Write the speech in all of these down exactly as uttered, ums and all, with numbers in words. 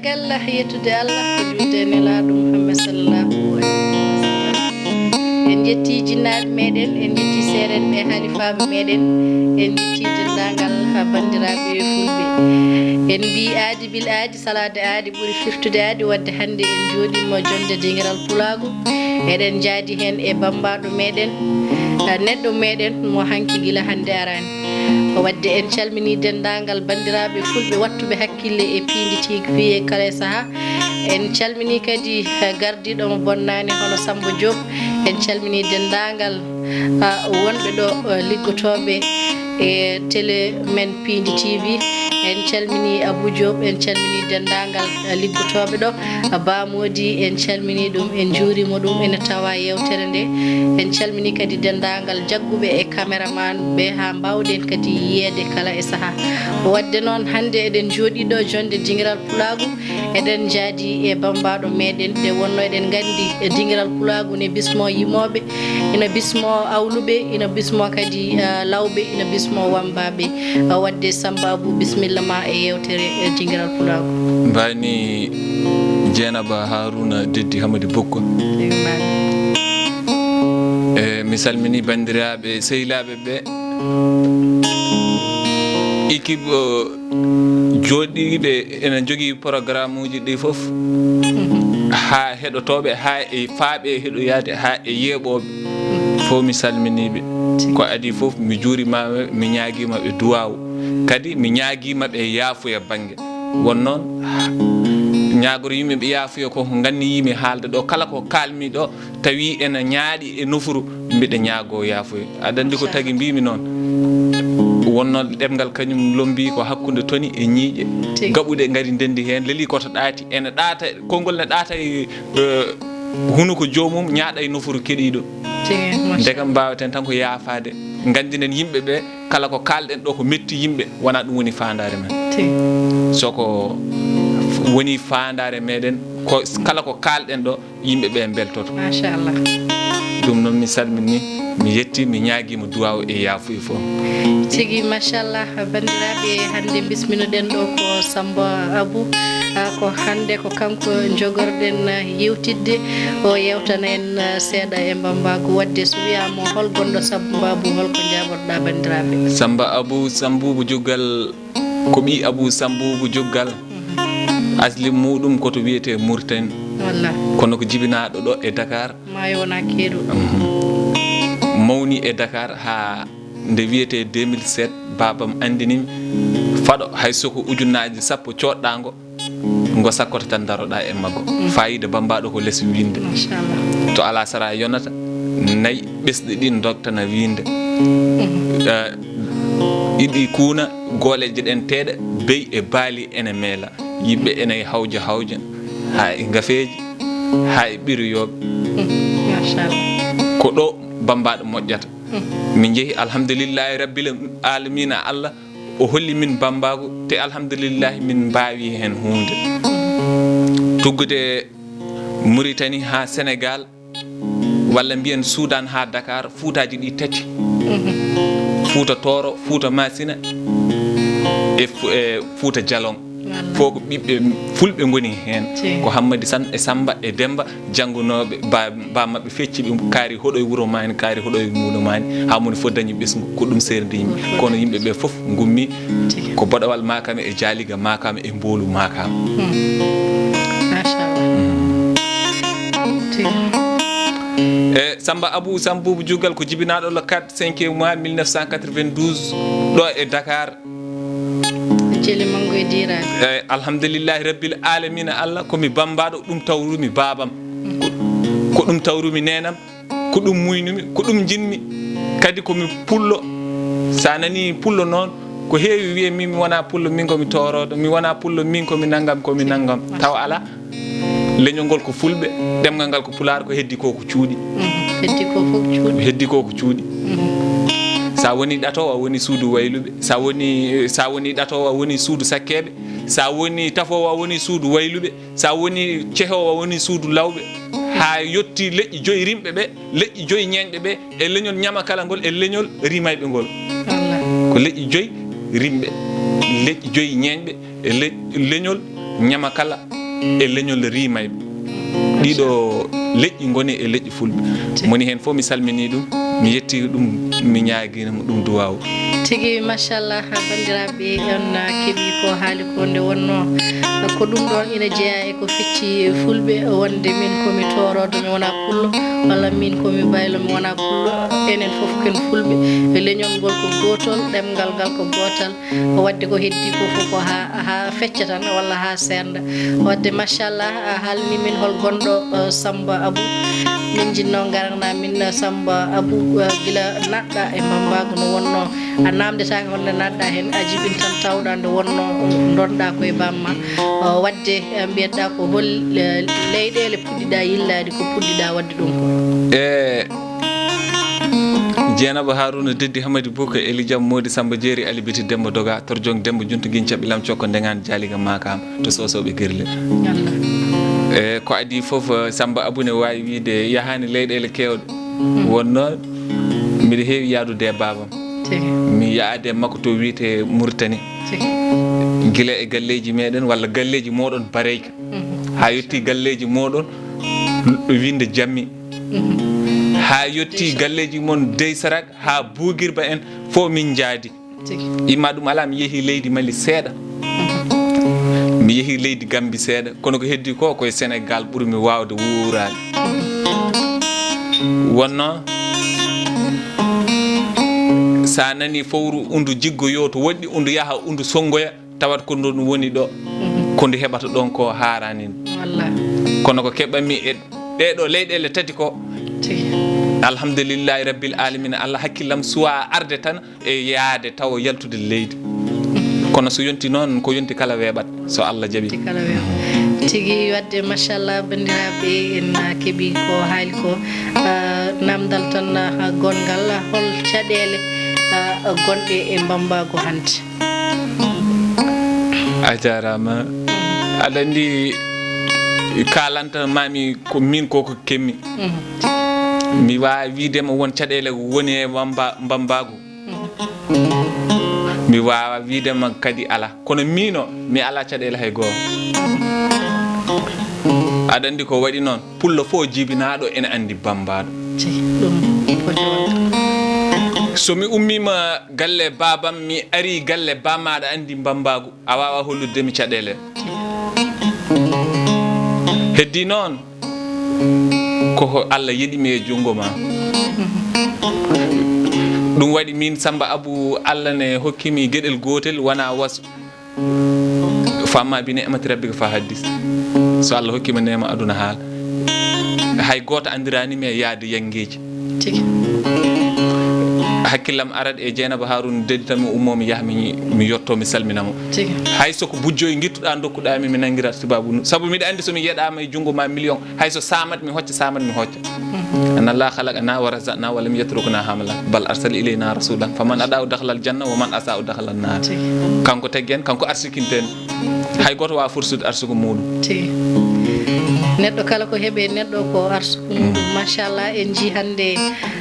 Kala yettude Allah, ko juulde e Nelaaɗo Muhammad sallallahu alaihi wasallam. En njetti jinnaaɓe meɗen, en njetti seerenɓe e halifaaɓe meɗen, en njetti denndaangal banndiraaɓe fulɓe. En mbii aadi bil aadi, salaade aadi ɓuri firtude aadi, wadde hannde en njooɗiima jonnde dingiral pulaagu. Eɗen njaadi heen e bammbaaɗo meɗen, neɗɗo meɗen mo hanki gila hannde araani. Wadde en calminii denndaangal banndiraaɓe fulɓe waɗtuɓe hakkille e piindi T V kala e sahaa. En calminii kadi, eh, gardiiɗo mo bonnaani hono Sammba Diop. En calminii denndaangal, ah, wonɓe ɗo, eh, liggotooɓe e télé men piindi T V. En calminii Abou Diop, en calminii denndaangal, eh, liggotooɓe ɗo. Ba Mody, en calminii ɗum, en njuuriima ɗum, ene tawaa yeewtere nde. En calminii kadi denndaangal jagguɓe e caméraman ɓe haa mbaawɗen kadi yiyeede kala e sahaa. Wadde noon, hannde eɗen njooɗii ɗo jonnde dingiral pulaagu, eɗen njaadi e bammbaaɗo meɗen, nde wonno eɗen nganndi e dingiral pulaagu ne bismoo yimooɓe, ina bismoo awluɓe, ina bismoo kadi, ah, lawɓe, ina bismoo wammbaaɓe. Ah, wadde Sammba Abou, bisimilla ma e yeewtere, eh, dingiral pulaagu. Mbayni Jeenaba Haruna Deddi Hamadi Bukko. Ewi mbayni. E, mi salmini banndiraaɓe sehilaaɓe ɓe. Équipe, o, jooɗiiɓe ene njogii programme uji ɗi fof. Mhm. Haa heɗotooɓe, haa e faaɓe heɗoyaade, haa e yeeɓooɓe. Mhm. Fof mi salminiiɓe. Tigi. Ko adii fof mi juurimaama, mi ñaagiima ɓe duwaawu. Kadi mi ñaagiima ɓe yaafuya bannge. Won noon, ñaagoro yimɓe ɓe yaafuya ko nganni yimi haalde ɗo, kala ko kaalmi ɗo, tawi ene ñaaɗi e nofuru, mbiɗa ñaagoo yaafuya. Aɗa anndi ko tagi mbimi noon. Wonno ɗemngal kañum lombi ko hakkunde toni e ñiiƴe. Tigi. Gaɓuɗe ngari ndendi heen, leli ko to ɗaati. Ene ɗaata, konngol ne ɗaata e, eh, hunuko joomum, ñaaɗa e nofuru keɗiiɗo. Tigi, machallah. Ndekam mbaawaten tan ko yaafaade. Nganndinen yimɓe ɓe, kala ko kaalɗen ɗo ko metti yimɓe, wonaa ɗum woni faandaare men. Tigi. So ko woni faandaare meɗen, ko kala ko kaalɗen ɗo, yimɓe ɓe mbeltoto. Machallah. Ɗum noon mi salmini, mi yetti, mi ñaagiima duwaaw e yaafuya fof. Tigi, machallah, banndiraaɓe, hannde bisminoɗen ɗo ko Sammba Abou. Ah, ko hannde ko kanko njogorɗen, ah, yewtidde, o yewtana en, ah, seeɗa e mbammbaagu. Wadde so wiyaama hol gonɗo Sammba Abou, hol ko njaabotoɗaa banndiraaɓe? Sammba Abou Sambuubu Juggal ko ɓii Abou Sambuubu Juggal. Mhm. Asli muɗum ko to wiyetee Mauritanie. Wallah. Kono ko jibinaaɗo ɗo e Dakar. Maayo wonaa keeɗu. Mhm. Mawni e Dakar haa nde wiyetee deux mille sept, baabam anndini mi, faɗo hay so ko ujunnaaje sappo coodɗaango, ngo sakkoto tan daroɗaa e maggo. Mm. Faayiida bammbaaɗo ko les winnde. Machallah. To alaa sara yonata, nayi ɓesɗi ɗin dogtana winnde. Mm. Eh, iɗi kuuna, gooleeje ɗen teeɗa, beyi e baali ene meela. Yimɓe ene hawja hawja, haa e ngafeeji, haa e ɓiroyooɓe. Mm. Machallah. Ko ɗo bammbaaɗo moƴƴata. Mm. Min njehi, alhamdulillahi rabbil alamina, Allah o holli min bammbaagu, te alhamdulillahi min mbaawi heen huunde. Tuggude Mauritanie haa Sénégal, walla mbiyen Soudan haa Dakar, fuutaaji ɗi tati. Mhm. Fuuta Tooro, Fuuta Masina e Fu-, e Fuuta Jalon. Wallah. Fof ko ɓiɓɓe fulɓe ngoni heen. Tigi. Ko Hammadi San e Sammba e Demmba, janngunooɓe, ba, ba maɓɓe fecci ɓe, kaari hoɗo e wuro maani, kaari hoɗo e wuro maani, haa moni fof dañi ɓesngu, ko ɗum seerndi yimɓe. Kono yimɓe ɓe fof ngummi. Tigi. Ko Boɗowal Makama e Jaaliga Makama e Mboolu Makama. Hmm. Machallah. Hmm. Tigi. E Sammba Abou Sambuubu Juggal ko jibinaaɗo le quatre cinquième mois mille neuf cent quatre-vingt-douze ɗo e Dakar. Jeli manngu e diiraade. Eyi, alhamdulillahi rabbil alamina, Allah ko mi bammbaaɗo, ɗum tawrumi baabam. Ko, ko ɗum tawrumi neenam, ko ɗum muynumi, ko ɗum njiɗmi. Kadi ko mi pullo. So a nanii pullo noon, ko heewi wiye min mi wonaa pullo, min ko mi tooroodo, mi wonaa pullo, min ko mi nanngam, ko mi nanngam. Tawa alaa. Leñol ngol ko fulɓe, ɗemngal ngal ko pulaar, ko heddi ko ko cuuɗi. Mhm. Heddi ko fof cuuɗi. Heddi ko ko cuuɗi. Mhm. Sa woni ɗatoowo, a woni suudu wayluɓe. Sa woni, sa woni ɗatoowo, a woni suudu sakkeeɓe. Sa woni tafoowo, a woni suudu wayluɓe. Sa woni cehoowo, a woni suudu lawɓe. Haa yotti leƴƴi joyi rimɓe ɓe, leƴƴi joyi ñeeñɓe ɓe, e leñol ñamakala ngol, e leñol rimayɓe ngol. Wallah. Ko leƴƴi joyi rimɓe, leƴƴi joyi ñeeñɓe, e le-, leñol Ñamakala e leñol Rimayɓe. Ɗiɗo leƴƴi ngoni e leƴƴi Fulɓe. Moni heen fof mi salminii ɗum, mi yetti ɗum, mi ñaagiima ɗum duwaaw. Tigi, machallah, banndiraaɓe, on keɓii ko haali ko nde wonnoo. Ko ɗum ɗoon ina jeyaa e ko fecci Fulɓe, wonde min ko mi tooroodo, mi wonaa pullo, walla min ko mi baylo, mi wonaa pullo. Enen fof ken Fulɓe, leñol ngol ko gootol, ɗemngal ngal ko gootal. Waɗde ko heddi ko fof ko haa, haa fecca tan walla haa seernda. Waɗde machallah, a haalni min hol gonɗo, eh, Samba Abou. Min jinnoo ngarana min, eh, Samba Abou, eh, gila naɗɗa e Mbambagu no wonnoo. A naamndetaake holnde naɗɗa heen, a jibintan tawɗa nde wonnoo, eh, ndonɗa ko e bamma. Eh, waɗde, eh, mbiyatɗa ko hol, eh, leyɗeele puɗɗiɗa yillaade ko puɗɗiɗa waɗde ɗum ko? E Jeenaba Haruna Deddi Hamadi Bouka Eli Jam Modi Samba Jeeri Ali Biti Demba Doga Torjong Demba Junto Gin Caɓɓi Lam Cokko Ndeŋaan Jaaliga Makam to Sosoɓe Gerle. E ko adii fof, eh, Samba Abou ne waawi wiide yahaani leyɗeele keewɗe. Wonno miɗo heewi yaadude e baabam. Tigi. Mi yahaade e makko to wiyetee Mauritanie. Tigi. Gila e galleeji meɗen walla galleeji moɗon bareyka. Haa yotti galleeji moɗon, winde jammi. Haa yotti galleeji mon Deysarak, haa Bugirba en, fof min njaadi. Tigi. Imma ɗum alaa, mi yehi leydi Mali seeɗa. Mi yehi leydi Gambi seeɗa, kono ko heddi ko, ko e Senegal ɓurmi waawde wuuraade. Wonno, sa nani fowru undu jiggoyo to woɗɗi, undu yaha undu sonngoya, tawat ko ndu woni ɗo, ko ndu heɓata ɗon ko haarani ndu. Wallahi. Kono ko keɓanmi e ɗee ɗoo leyɗeele tati ko, tigi, alhamdulillahi rabbil alamina, Allah hakkillam suwa arde tan e yaade tawa yaltude leydi. Kono so yonti noon, ko yonti kala weeɓat, so Allah jaɓi. Yonti kala weeɓat. Tigi, waɗde machallah, banndiraaɓe, en keɓi ko haali ko, ah, namdal tan, ah, gonngal, hol caɗeele, ah, gonɗe e Mbambagu hannde? A jaaraama. Aɗa anndi, kaalanta mami ko min ko ko kemmi. Mi waawa wiide ma won caɗeele woni e Mbamba-, Mbambagu. Mi waawa wiide ma kadi alaa. Kono miino, mi alaa caɗeele hay gooto. Aɗa anndi ko waɗi noon? Pullo fof jibinaaɗo ene anndi Bambaɗo. Ci, ɗum ko joonta. So mi ummiima galle baabam, mi ari galle bammaɗo anndi Bambagu, a waawa hollude mi caɗeele. Heddi noon, ko Allah yeɗi mi e junngo ma. Ɗum waɗi min Samba Abu, Allah ne hokki mi geɗel gootel, wona wasu. Fa amma bi ni'mati rabbika fa haddis. So Allah hokki ma neema aduna haala. Hay gooto anndiraani mi e yahde yanngeeji. Tigi. Hakkillam arat e Jeynaba Haruna Dedi tan mi ummo mi yaha mi, mi yetto mi salmina mo. Tigi. Hay so ko bujjoy ngittuɗa dokkuɗa mi, mi nanngira sababu nu-, sabu miɗa anndi so mi yeɗaama e junngo ma million, hay so samat mi hocca, samat mi hocca. Mhm. Anna Allah khalaqana wa razaqna wa lam yatrukna hamala. Bal arsala ilayna rasulan. Faman ada'u dakhala al janna wa man asa'u dakhala an nar. Tigi. Kanko taggi en, kanko arsikinten. Hay gooto waawa fursude arsugo muɗum. Tigi. Neɗɗo kala ko heɓe neɗɗo ko arsugo muɗum. Mm. Machallah, en njii hannde,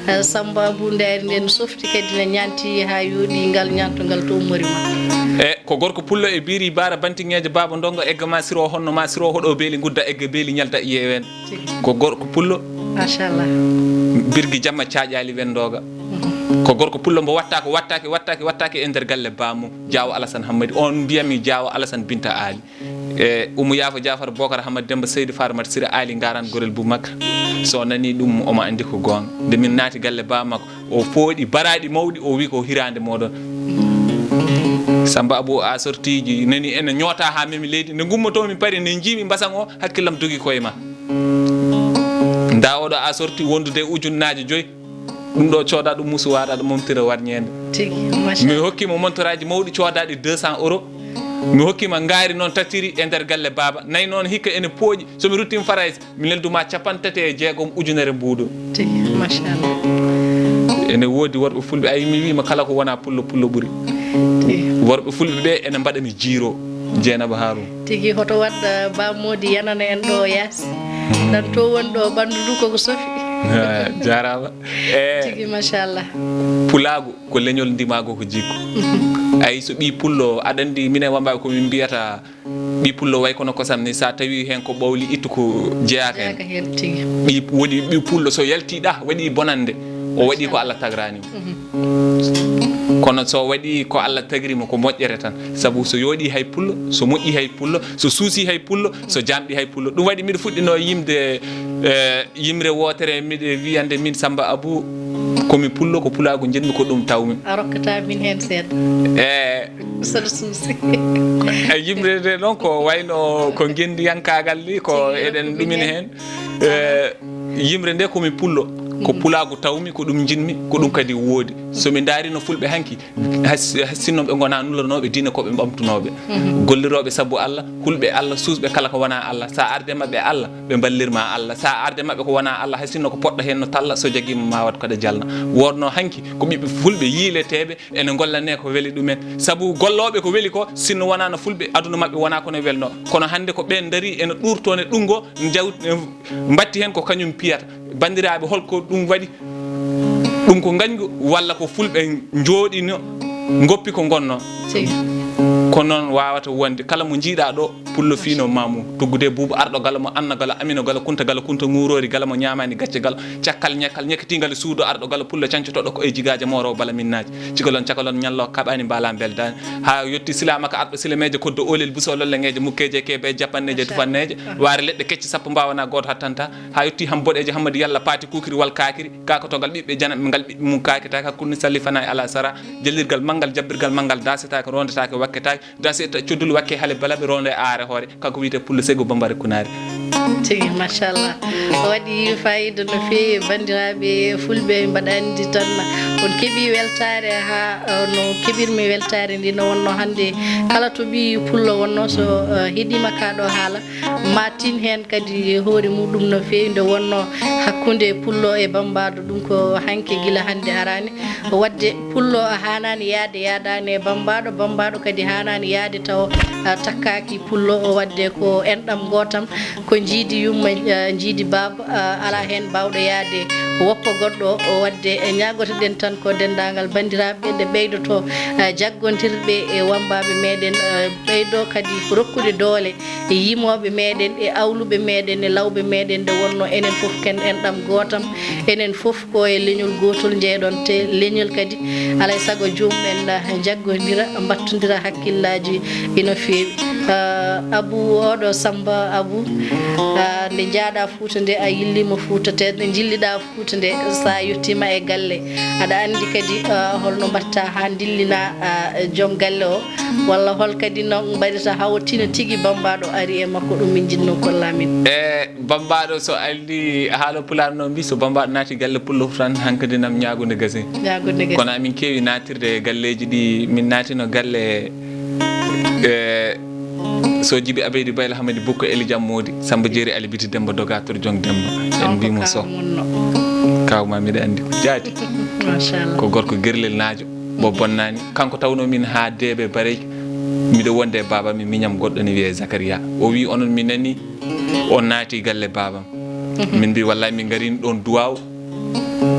eh, Samba Abu Ndayri nden softi kadi ne ñaanti haa yooɗi ngal ñaanto ngal to ummori ma. E ko gorko pullo e biiri baara bantiŋeejo baaba ndongo egga ma siro honno ma siro hoɗo beeli ngudda egga beeli ñalda yewen. Tigi. Ko gorko pullo. Machallah. Birgi jamma caaƴaali wendooga. Mhm. Ko gorko pullo mbo watta ko wattake, wattake, wattake e nder galle bamum. Jaawo Alasan Hammadi. On mbiyami Jaawo Alasan Binta Ali. E Umu Yaafo Jaafar Bokar Hammadi Demba Seydi Farmat Sira Ali Ngaran Gorel Bu Makka. So nani ɗum omo anndi ko goonga. Nde min naati galle ba makko, o fooɗi baraaɗi mawɗi, o wi ko hiraande moɗon. Samba Abu a sortiji nani ene ñoota haa memi leydi. Nde ngummoto mi pari, nde njiimi mbasan o, hakkillam dogi koye ma. Nda oɗo a sorti wondude ujunnaaje joyi. Ɗum ɗo cooda ɗum musuwaar aɗa momtira warñeende. Tigi, machallah. Mi hokki mo montoraaji mawɗi coodaɗi deux cents euros. Mi hokki ma ngaari noon tattiri e nder galle baaba. Nayi noon hikka ene pooƴi. So mi ruttin Farayse, mi neldu ma capanɗe tati e jeegom ujunere mbuuɗo. Tigi, machallah. Ene woodi worɓe fulɓe. Ay, mi wiima kala ko wona pullo, pullo ɓuri. Tigi. Worɓe fulɓe ɓe ene mbaɗa mi jiiro. Jeynaba Haruna. Tigi, hoto waɗ, eh, Ba Modi yanana en ɗo yaasi. Tan to woni ɗo ɓanndu ndu koko sofi. Ah, jaaraama. Eh, tigi, machallah. Pulaagu ko leñol, ndimaagu ko jikku. Mhm. Ay, so ɓii pullo, aɗa anndi minen wammbaaɓe ko min mbiyata, Ɓii pullo way kono kosam ni, so a tawi heen ko ɓawli, ittu ko jeyaaka heen. Jeyaaka heen tigi. Ɓii, woni ɓii pullo, so yaltii ɗa, waɗi bonannde, o waɗi ko Allah tagrani mo. Kono so waɗi ko Allah tagri mo, ko moƴƴere tan. Sabu so yooɗi hay pullo, so moƴƴi hay pullo, so suusi hay pullo, so jamɗi hay pullo. Ɗum waɗi miɗo fuɗɗino yimde, eh, yimre wootere, miɗo wiyande min Samba Abou, ko mi pullo, ko pulaagu njiɗmi, ko ɗum tawmi. A rokkata min heen seeɗa. Eh, Saɗa suusi. E yimre nde noon ko wayno ko ngenndiyankaagal ni, ko eɗen ɗumin heen. Eh, yimre nde ko mi pullo, ko pulaagu tawmi, ko ɗum njiɗmi, ko ɗum kadi woodi. So mi ndaari no fulɓe hanki, has-, hasinno ɓe ngona nulanooɓe diine, ko ɓe ɓamtunooɓe. Gollirooɓe sabu Allah, hulɓe Allah, suusɓe kala ko wona Allah. Sa arde maɓɓe Allah, ɓe mballirma Allah. Sa arde maɓɓe ko wona Allah, hasinno ko poɗɗo heen no talla, so jagiima ma wat ko ɗe jalna. Wonno hanki, ko ɓiɓɓe fulɓe yiileteeɓe, ene ngolla ne ko weli ɗumen. Sabu gollooɓe ko weli ko, sinno wonano fulɓe, aduna maɓɓe wona kono welno. Kono hannde ko ɓeen ndarii ene ɗuurtoo ne ɗunngo, njaw-, mbatti heen ko kañum piyata. Banndiraaɓe, holko ɗum waɗi? Ɗum ko ngañgu walla ko fulɓe njooɗino, ngoppi ko ngonno? Tigi. Ko noon waawata wonde. Kala mo njiiɗa ɗo, pullo fiino mamu. Tuggude buubu arɗo gala mo Anna gala Amino gala Kunta gala Kunta Ŋuuroori gala mo ñaamaani gacce gala cakkal ñakkal ñekketingal e suudu arɗo gala pullo cancotoɗo ko e jigaaje mooro bala minnaaji. Cikolon cakolon ñallo kaɓaani mbaala mbeldaani. Haa yotti silaamaka arɗo silameeje koddo oolel buso lolleŋeeje mukkeeje keebe japanneeje tufanneeje. Waare leɗɗe kecce sappo mbaawana gooto hattanta. Haa yotti ham boɗeejo Hammadi Yalla paati kuukiri wal kaakiri. Kakotogal ɓiɓɓe janam ngal ɓiɓɓe mum kaakitaaka kulni salli fana e ala sara. Jellirgal manngal jabbirgal manngal daasetaake rondetaake wakketaake. Dasi ta coddul wakke hale balaɓe ronde aare hoore. Kanko wiyete Pullo Sego Bambara Kunaari. Tigi, machallah. O waɗi fayida no feewi, banndiraaɓe fulɓe, mbaɗa anndi tan on keɓi weltaare haa, eh, no keɓirmi weltaare ndi no wonno hannde. Kala to ɓii pullo wonno, so, eh, heɗiima kaa ɗo haala, ma tin heen kadi e hoore muɗum no feewi nde wonno hakkunde pullo e bambaɗo. Ɗum ko hanki gila hannde araani. Waɗde pullo haanaani yahde yahdaani e bambaɗo, bambaɗo kadi haanaani yahde taw, ah, takkaaki pullo. Waɗde ko enɗam gootam, ko njiidi yumma, ah, njiidi baaba, ah, alaa heen baawɗo yahde woppa goɗɗo. Waɗde e ñaagotoɗen tan ko denndaangal banndiraaɓe nde ɓeydoto, ah, jaggondirɓe e wammbaaɓe meɗen, ah, ɓeydo kadi rokkude doole e yimooɓe meɗen, e awluɓe meɗen, e lawɓe meɗen, nde wonno enen fof ken enɗam gootam, enen fof ko e leñol gootol njeeɗon, te leñol kadi alay sago joomum en, ah, jaggondira, mbattondira hakkillaaji ino feewi. Ah, Abu, oɗo Samba Abu, ah, nde njaaɗa Fuuta nde, a yilliima Fuuta, te nde njilliɗa Fuuta nde, so a yettiima e galle, aɗa anndi kadi, ah, holno mbaɗta haa ndillina, ah, joom galle o, walla hol kadi no mbaɗirta haa o tina tigi bambaɗo ari e makko? Ɗum min njiɗno kolla min. E bambaɗo, so aldi haala pulaar noon mbi, so bambaɗo naati galle pullo tan, hankadi nam ñaagunde gasi. Ñaagunde gasi. Kono amin keewi naatirde e galleeji ɗi, min naatino galle, e so Jibi Abeydi Bayla Hamadi Bukko Eli Jam Moodi, Samba Jeeri Ali Biti Demba Dogator Jong Demba. En mbi mo so. Kaw ma miɗa anndi ko jaati. Machallah. Ko gorko gerlel naajo, mo bonnaani. Kanko tawno min haa deeɓe barey, miɗo wonde e baaba mi miñam goɗɗo ne wiyee Zakaria. O wi onon mi nani on naati galle baabam. Min mbi wallahi min ngarini ɗon duwaaw.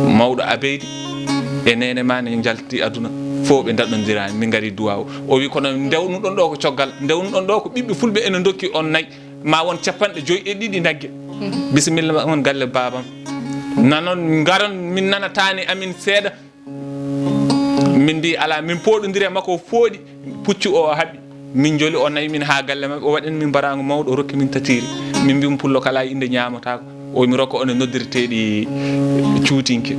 Mawɗo Abeydi e neene ma ne njalti aduna fof ɓe daɗondirani, min ngari duwaaw. O wi kono ndewnuɗon ɗo ko coggal, ndewnuɗon ɗo ko ɓiɓɓe fulɓe ene dokki on nayi, ma won capanɗe joyi e ɗiɗi nagge. Bisimilla on galle baabam. Nanon ngaron min nanatani amin seeɗa. Min mbi ala, min pooɗondiri e makko, o fooɗi puccu o, o haɓi. Min joli o nawi min haa galle maɓɓe, o waɗani min baraango mawɗo, o rokki min tatiiri. Min mbi mo pullo kala innde ñaamotaako. O mi rokka on e noddirteeɗi cuutinke.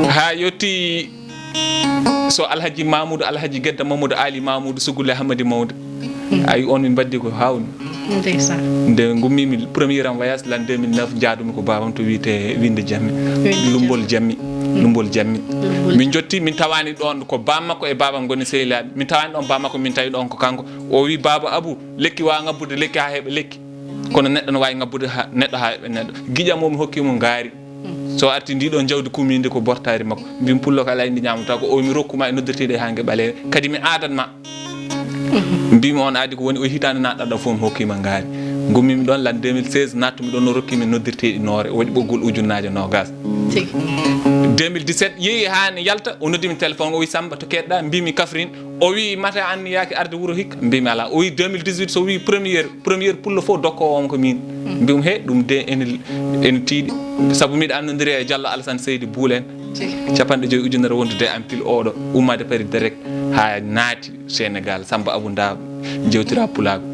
Haa yotti so Alhaji Mamoudou, Alhaji Gedda Mamoudou Ali Mamoudou Sugule Hamadi Mawde. Ayi on min mbaddi ko hawni. Ndeysaan. Nde ngummimi premier am voyage l'an deux mille neuf, njaadumi ko baabam to wiyete Winde Jammi. Winde Lumbol Jammi. Lumbol Jammi. Lumbol. Min jotti, min tawani ɗon ko bam makko e baabam ngoni sehilaɓe. Min tawani ɗon bam makko, min tawi ɗon ko kanko. O wi, "Baaba Abu, lekki wawa ngabbude lekki ha heɓa lekki. Kono neɗɗo no wawi ngabbude ha, neɗɗo ha heɓa neɗɗo." Giƴam o mi hokki mo ngaari. So arti ndi ɗon jawdi kumindi ko bortari makko. Mbimi pullo kala indi ñamata ko o mi rokkuma e noddirteɗi e hange ɓaleere. Kadi mi aadat ma. Mbimi on aadi ko woni o hitaande naɗɗaɗo fof mi hokkima ngaari. Ngummimi ɗoon l'an deux mille seize, nattumi ɗoon, o rokkimi noddirteeɗi Noore, o waɗi ɓoggol ujunnaaje noogaas. Tigi. Deux mille dix-sept yehi haa ne yalta, o noddimi téléphone, o wi: "Samba, to keɗɗa?" Mbimi: "Kafrine." O wi: "Mata an yaaki arde wuro hikka?" Mbimi: "Alaa." O wi: "Deux mille dix-huit so wi première, première pullo fof dokkoowo on ko miin." Mbimi: "He, ɗum de ene, ene tiiɗi. Sabu miɗa annondiri e Diallo Alassane Seydi Buulen." Tigi. Capanɗe joyi ujunere wondude e am pile oɗo, ummaade Paris direct haa naati Sénégal, Samba Abou Nda jewtira pulaagu.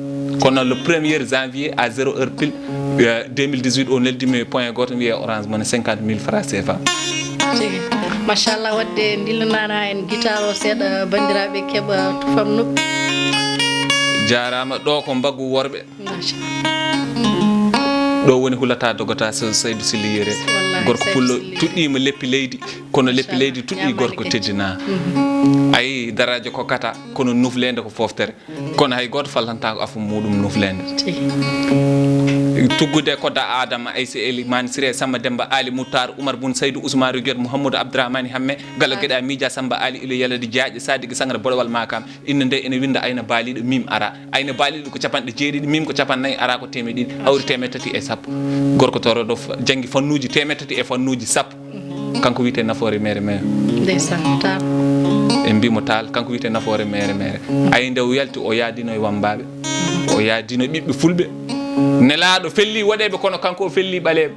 Kono le premier janvier à zéro heure pile, euh, deux mille dix-huit, o neldimi point gooto, mi wiye Orange Money cinquante mille francs C F A. Tigi. Machallah, wadde ndillanana en guitare o seeɗa, banndiraaɓe keɓa tufam noppi. Jaaraama, ɗo ko mbaggu worɓe. Machallah. Ɗo woni hulata dogata so Saydou Sili Yere. Wallahi, gorko Saydou pullo Sili Yere. Tuɗɗiima leppi leydi, kono leppi Machallah. Leydi tuɗɗi Ñaamaali gorko kecci. Teddina. Mhm. Ayi, daraajo ko kata, kono nufleende ko fooftere. Kono hay gooto fallantaako afo muɗum nufleende. Tigi. Tuggude ko da Adama, Aysa Eli, Mani Sire, Samba Demba, Ali Moutar, Oumar Boun Saydou, Ousmane Ruguet, Mouhamadou Abdourahmane Hamme, Gallo Geɗa, Mija Samba Ali, Ilo Yaladi Jaaƴe, Sadiki Sangara, Boɗowal Makam, innde nde ene winnda Ayna Baaliiɗo, Mim Ara. Ayna Baaliiɗo ko capanɗe jeeɗiɗi, Mim ko capannayyi, Ara ko teemeɗe ɗiɗi, awri teemeɗe tati e sappo. Gorko tooroɗo f-, janngi fannuuji teemeɗe tati e fannuuji sappo. Kanko wiyetee nafoore mere mere. Ndeysaan, Taal. En mbii mo Taal, kanko wiyetee nafoore mere mere. Ayi, nde o yalti, o yaadino e wammbaaɓe. O yaadino e ɓiɓɓe fulɓe. Nelaaɗo fellii woɗeeɓe, kono kanko o fellii ɓaleeɓe.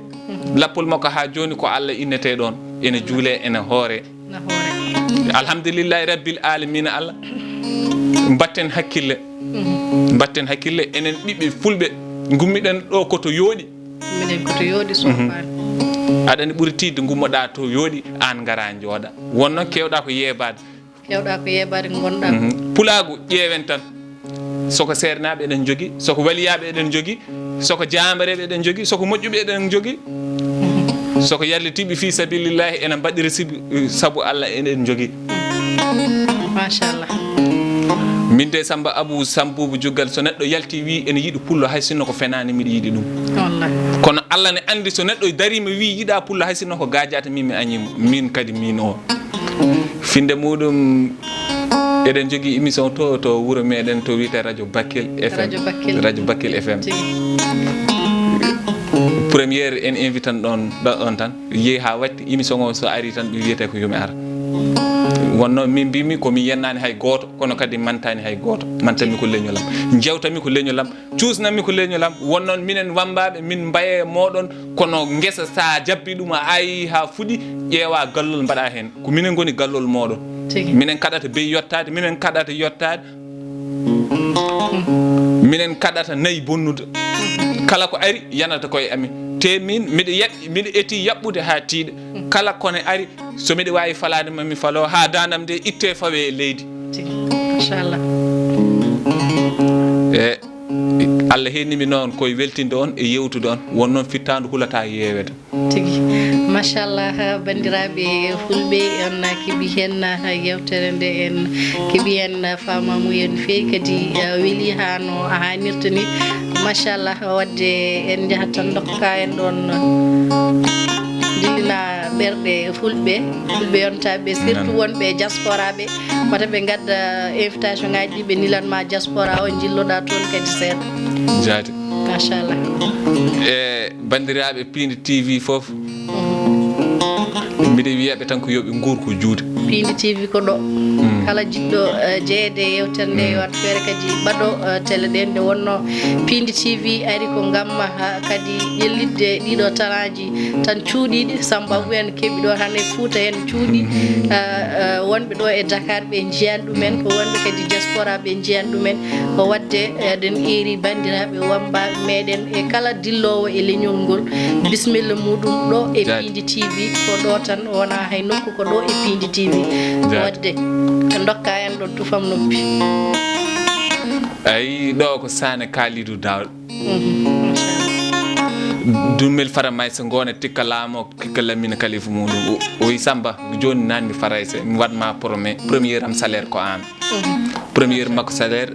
Lappol makko haa jooni ko Allah innetee ɗoon. Ene juulee, ene hooree. Nafoore. Alhamdulillahi Rabbil Alamina Allah. Mbatten hakkille. Mhm. Mbatten hakkille, enen ɓiɓɓe fulɓe. Ngummiɗen ɗo ko to yooɗi. Minen ko to yooɗi, mhm, sofaani. Aɗa anndi ɓuri tiiɗde ngummoɗaa to yooɗi, aan ngaraa njooɗa. Wonno keewɗaa ko yeebaade. Keewɗaa ko yeebaade ngonɗaa. Mhm. Pulaagu ƴeewen tan. Soko seernaaɓe eɗen njogi, soko waliyaaɓe eɗen njogi, soko jaambareeɓe eɗen njogi, soko moƴƴuɓe eɗen njogi, soko yallitiiɓe fii sabilillahi ene mbaɗira sibi, sabu Allah eɗen njogi. Machallah. Min de Samba Abou Sambubu Juggal, so neɗɗo yalti wi ene yiɗi pullo, hay sinno ko fenaani miɗo yiɗi ɗum. Wallahi. Kono Allah ne anndi so neɗɗo dariima wi yiɗa pullo, hay sinno ko gaajaata min mi añiimo, min kadi min o. Finde muɗum, eɗen jogii émission to, to wuro meɗen to wiyetee Radio Bakel F M. Radio Bakel. Radio Bakel F M. Tigi. Première en invitan ɗon, ɗo, ɗon tan. Yehi haa watti émission o so ari tan ɗum wiyetee ko yo mi ar. Wonno min mbimi ko mi yennaani hay gooto, kono kadi mantaani hay gooto. Mantanmi ko leñol am. Jewtanmi ko leñol am. Cuusnanmi ko leñol am, won noon minen wammbaaɓe, min mbaye mooɗon, kono ngesa sa jabbi ɗum, a ayi haa fuɗi, ƴeewa gallol mbaɗa heen. Ko minen ngoni gallol mooɗon. Tigi. Minen kaɗata beyi yottaade, minen kaɗata yottaade, minen kaɗata nayi bonnude. Kala ko ari, yanata koye amin. Te min, miɗo yaɓ-, miɗo eti yaɓɓude haa tiiɗa. Kala kone ari, so miɗo waawi falaade ma, mi falo, haa daandam nde itte fawe e leydi. Tigi. Machallah. E Allah heenni mi noon koye weltinde on e yewtude on, won noon fittaandu hulataa yeewede. Tigi. Machallah, banndiraaɓe fulɓe, on keɓi heen yewtere nde, en keɓi heen faamaamuya no feewi, kadi, eh, weli haa no haanirta ni. Machallah, wadde en njahat tan ndokka en ɗoon dillina ɓerɗe fulɓe, fulɓe yontaaɓe, surtout wonɓe e diaspora ɓe, wata ɓe ngadda invitation ngaji ɗi ɓe nilan ma diaspora o, njilloɗa toon kadi seeɗa. Jaati. Machallah. E banndiraaɓe Piindi T V fof, miɗo wiya ɓe tan ko yo ɓe nguur ko juude. Piindi T V ko ɗo. Mm. Kala jiɗɗo, eh, jeyeede e yewtere nde, mm, yo waɗ feere kadi ɓaɗo, eh, télé ɗen. Nde wonno Piindi T V ari ko ngam, ah, kadi ƴellitde ɗiɗo talaaji tan cuuɗiiɗi. Samba Abou en keɓi ɗo tan e Fuuta en cuuɗi. Mhm. Ah, ah, wonɓe ɗo e Dakar ɓe njiyan ɗumen, ko wonɓe kadi diaspora ɓe njiyan ɗumen. Ko wadde eɗen eeri banndiraaɓe wammbaaɓe meɗen e kala dilloowo e leñol ngol, bisimilla muɗum ɗo e Piindi T V, ko ɗo tan, wonaa hay nokku, ko ɗo e Piindi T V. Jaati. Wadde ndokka en ɗon tufam noppi. Ayi, ɗo ko Saane Kalidou Daal. Mhm, machallah. Dummel fara may so ngoone tikka laamo, tikka lamina kalifu muɗum. O, o wi Samba, jooni nan mi Farayse, mi waɗ ma prome-, premier am salaire ko an. Mhm. Premier makko salaire,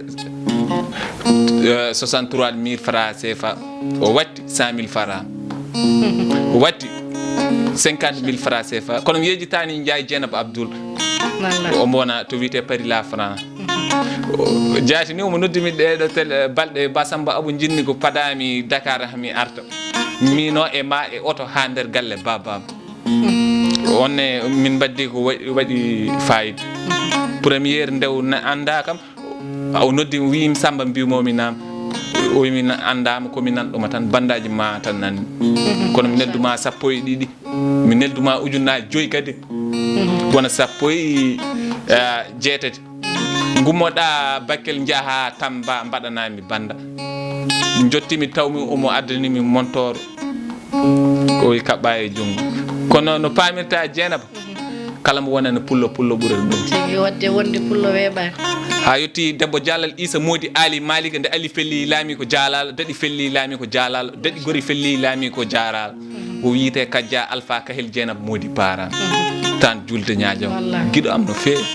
euh, soixante-trois mille francs C F A. O watti cent mille francs. Mhm. O watti cinquante mille francs C F A. Kono mi yejjitaani Njaay Jeenaba Abdoul. Wallaahi. Omo wona to wiyetee Paris la France. O- jaati ni omo noddi mi ɗeeɗo tel balɗe, "Ba Samba Abu, jinni ko padaami Dakar, mi arta, mino e ma e oto haa nder galle babam." Onne min mbaddi ko wa- waɗi fayida. Première ndew na- annda kam, o noddi mi, wiimi, "Samba, mbimomi naam." O wimi, "Na- anndaama ko mi nanɗoma tan, bandaji ma tan nanmi. Kono mi nelduma sappo e ɗiɗi, mi nelduma ujunnaji joyi kadi, wona sappo e, eh, jeetati. Ngummoɗa Bakel, njaha Tamba, mbaɗanami banda." Jottimi, tawmi omo addani mi montor. O wi, "Kaɓɓa e junngo." Kono no paamirta, Jeenaba, kala mo wonani pullo, pullo ɓurani ɗum. Tigi, wadde wonde pullo weeɓaani. Haa yetti debbo Jaalal Iisa Moodi Aali Maalik, nde Ali felli laami ko Jaalal, daɗi felli laami ko Jaalal, daɗi gori felli laami ko Jaalal. O wiyete Kajja Alfa Kahel Jeenab Moodi Paara. Tan julde ñaajo. Wallaahi. Giɗo am no feewi.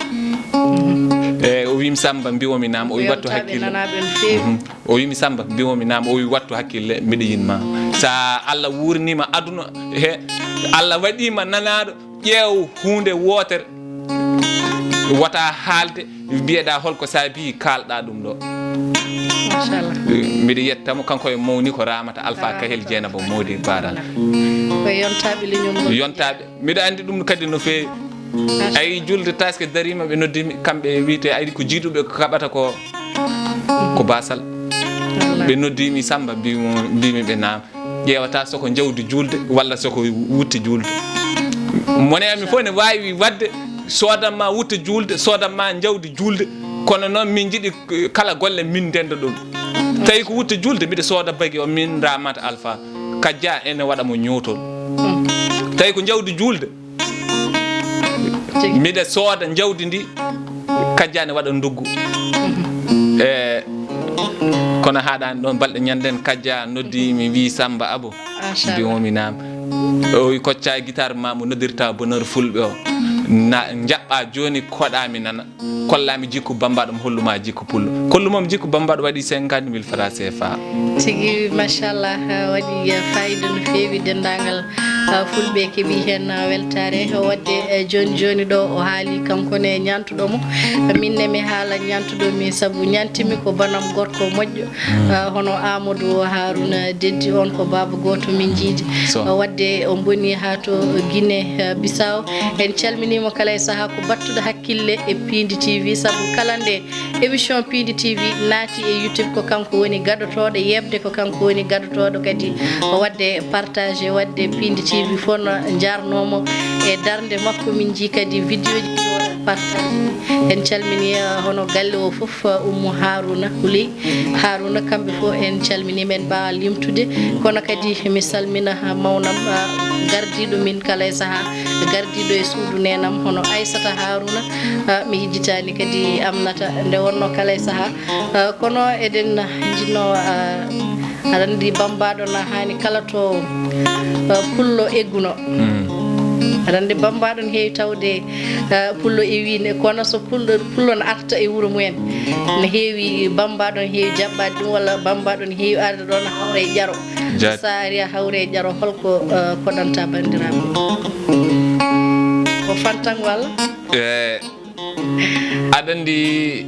E, o wiimi, "Samba, mbiwomi naam." O wi, "Wattu hakkille." Nanaaɓe no feewi. Mhm. O wiimi, "Samba, mbiwomi naam." O wi, "Wattu hakkille, miɗo yinma. Sa Allah wuurnima aduna he, Allah waɗima nanaaɗo, ƴeew huunde wootere. Wata haalde, mbiyeɗa holko saabi kaalɗa ɗum ɗo." Machallah. Miɗo yettamo, kanko e mawni ko Ramata Alfa Kahel Jeenaba Moodi Baara. Ko yontaɓe leñol ngol. Yontaɓe. Miɗo andi ɗum kadi no feewi. Machallah. Ay, julde taske darima, ɓe noddimi, kamɓe wiyete, ay, ko jiiduɓe ko kaɓata ko, ko basal. Wallaahi. Ɓe noddimi, "Samba," mbimo, mbimi ɓe, "Naam." Ƴeewata soko jawdi juulde walla soko wutte juulde. Mone amin fof ne waawi waɗde, soodan ma wutte juulde, soodan ma jawdi juulde, kono noon min njiɗi, eh, kala golle min ndenda ɗum. Tawi ko wutte juulde, mbiɗa sooda bagi o, min Ramata Alfa, Kajja ene waɗa mo ñootol. Tawi ko jawdi juulde, Tigi. Mbiɗa sooda jawdi ndi, Kajja ne waɗa nduggu. E, kono haaɗaani ɗoon, balɗe ñannden Kajja noddi mi, wii, "Samba Abo." Machallah. Mbi'omi, "Naam." O wi, "Kocca guitare ma mo noddirta Bonheur Fulɓe o. Na njaɓɓa jooni koɗa mi nana. Kolla mi jikku bambaɗo, mi hollu ma jikku pullo." Kollu mo mi jikku bambaɗo, waɗi cinquante mille francs C F A. Tigi, machallah, waɗi, eh, fayida no feewi, denndaangal, eh, fulɓe keɓi heen, eh, weltaare. Waɗde, eh, jooni jooni ɗo o haali kanko ne ñaantuɗo mo. Min ne mi haala ñaantuɗo mi, sabu ñaantimi ko banam gorko moƴƴo, eh, hono Amadou Harouna Deddi, on ko baaba gooto min njiidi. So. Eh, waɗde o boni haa to Guinée, eh, Bissau. En calminii mo kala e sahaa, ko battuɗo hakkille e Piindi T V, sabu kala nde émission Piindi T V naati e YouTube, ko kanko woni gadotooɗo yeɓde, ko kanko woni gadotooɗo kadi waɗde partagé, waɗde Piindi T V fof no njaarnoo mo e darnde makko. Min njii kadi vidéo ji ɗi o partage. En calminii, eh, hono galle o fof, eh, Ummu Harouna Houley Harouna, kamɓe fof en calminii, men mbaawa limtude, kono kadi mi salmina, eh, mawnam, eh, gardiiɗo min kala e sahaa, gardiiɗo e suudu neenam, hono Aissata Harouna, eh, mi hijjitaani kadi Amnata, nde wonnoo kala e sahaa. Eh, kono eɗen njiɗnoo, eh, aɗa anndi bambaɗo na haani kala to, eh, pullo egguno. Mm. Aɗa anndi bambaɗo ne heewi tawde, eh, pullo ewi ne, kono so pullo, pullo ne arta e wuro mumen, ne heewi bambaɗo ne heewi jaɓɓade ɗum, walla bambaɗo ne heewi arde ɗo ne hawra e ƴaro. Jaati. So a ari a hawra e ƴaro, holko, eh, koɗanta banndiraaɓe? Ko fantan walla? Eh, Aɗa anndi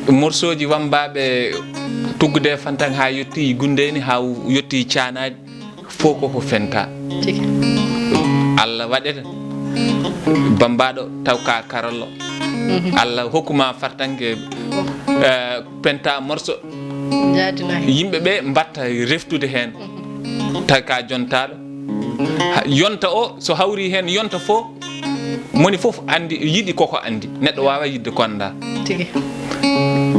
morceauji wammbaaɓe tuggude e fantan haa yotti Gundeeni, haa yotti Caanaaɗi, fof ko ko fenta. Tigi. Allah waɗete bammbaaɗo taw ka karallo. Mhm. Allah hokkuma fartanke, eh, penta morceau. Jaadina. Yimɓe ɓe mbatta reftude heen. Mhm. Tawi ka jontaaɗo. Ha, yonta o, so hawri heen, yonta fof, moni fof anndi, yiɗi koko anndi. Neɗɗo waawa yiɗde ko annda. Tigi.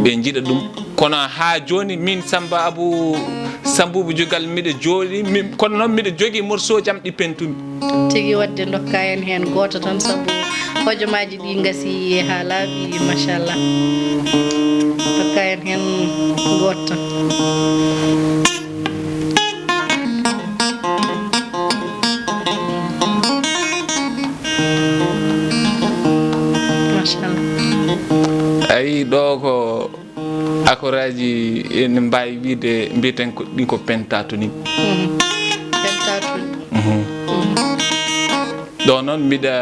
Ɓe njiɗa ɗum. Kono haa jooni, min Samba Abu, Sambubu Jogal, miɗa jooɗi, mi, kono noon miɗa jogii morceau jam ɗi pentumi. Tigi, waɗde ndokka en heen gooto tan, sabu hojomaaji ɗi ngasi haa laaɓi, machallah. Ndokka en heen gooto tan. Machallah. Ayi, ɗo ko akoraaji ene mbaawi wiyde, mbiyeten ko ɗi ko pentatonique. Mhm. Pentatonique. Mhm. Mhm. Ɗo noon mbiɗa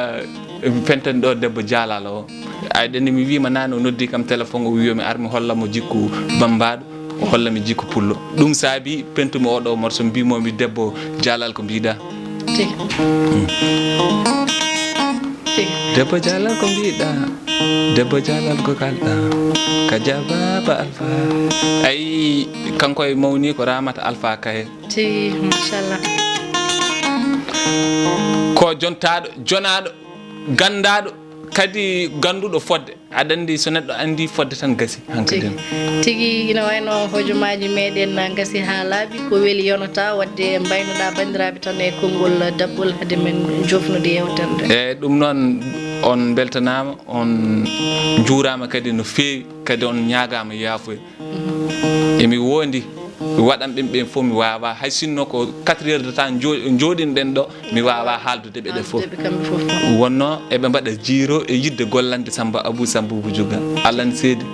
fentani ɗo debbo jaalalo o. Aɗa anndi mi wiima naane o noddi kam téléphone, o wiyomi ar mi holla mo jikku bammbaaɗo, o holla mi jikku pullo. Ɗum saabi pentumi oɗo morso, mbimomi debbo jaalal ko mbiɗa. Tigi. Tigi. Debbo jaalal ko mbiɗa, debbo jaalal ko kalɗa, ka jababa alfa. Ayi, kanko e mawni ko Ramata Alfa Kaye. Tigi, machallah. Ko jontaaɗo, jonaaɗo, ganndaaɗo, kadi gannduɗo fodde. Aɗa anndi so neɗɗo anndi fodde tan gasi hankadin. Tigi, tigi, ina wayno hojomaaji meɗen na gasi haa laaɓi, ko weli yonata, wadde mbaynoɗa banndiraaɓe tan e konngol daɓɓol hade men jofnude yewtere nde. E ɗum noon, on mbeltanaama, on njuuraama kadi no feewi, kadi on ñaagaama yaafuya. Emi wondi waɗanɓe ɓen fof mi waawaa, hay sinno ko quatre heures de temps njo-, njooɗinɗen ɗo, mi waawaa haaldude ɓe ɗe fof. Haaldude ɓe kamɓe fof. Wonno eɓe mbaɗa jiiro e yiɗde gollande Samba Abou, Samba Abou Juga. Allah ne seedi.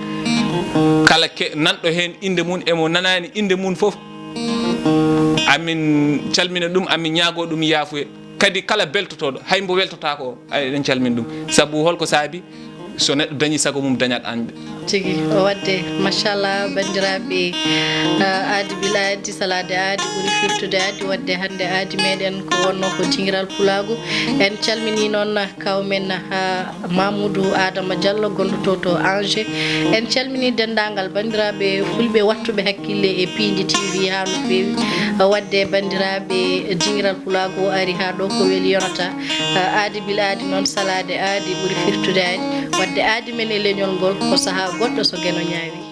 Kala ke-, nanɗo heen innde mum, emo nanaani innde mum fof, amin calmina ɗum, amin ñaagoo ɗum yaafuya. Kadi kala beltotooɗo, hay mbo weltotaako o, ay, eɗen calmina ɗum. Sabu holko saabi? So neɗɗo dañi sago mum, dañat añɓe. Tigi, o wadde, machallah, banndiraaɓe, ah, aadi bil aadi, salaade aadi ɓuri firtude aadi, wadde hannde aadi meɗen ko wonno ko dingiral pulaagu. En calmini noon kaw men, ah, Mamoudou Adama Diallo, gonɗo to, to Angers. En calmini denndaangal banndiraaɓe fulɓe wattuɓe hakkille e Piindi T V haa no feewi. Wadde banndiraaɓe, dingiral pulaagu o ari haa ɗo, ko weli yonata. Ah, aadi bil aadi noon, salaade aadi ɓuri firtude aadi. Wadde aadi men e leñol ngol ko sahaa goɗɗo so geno ñaawi.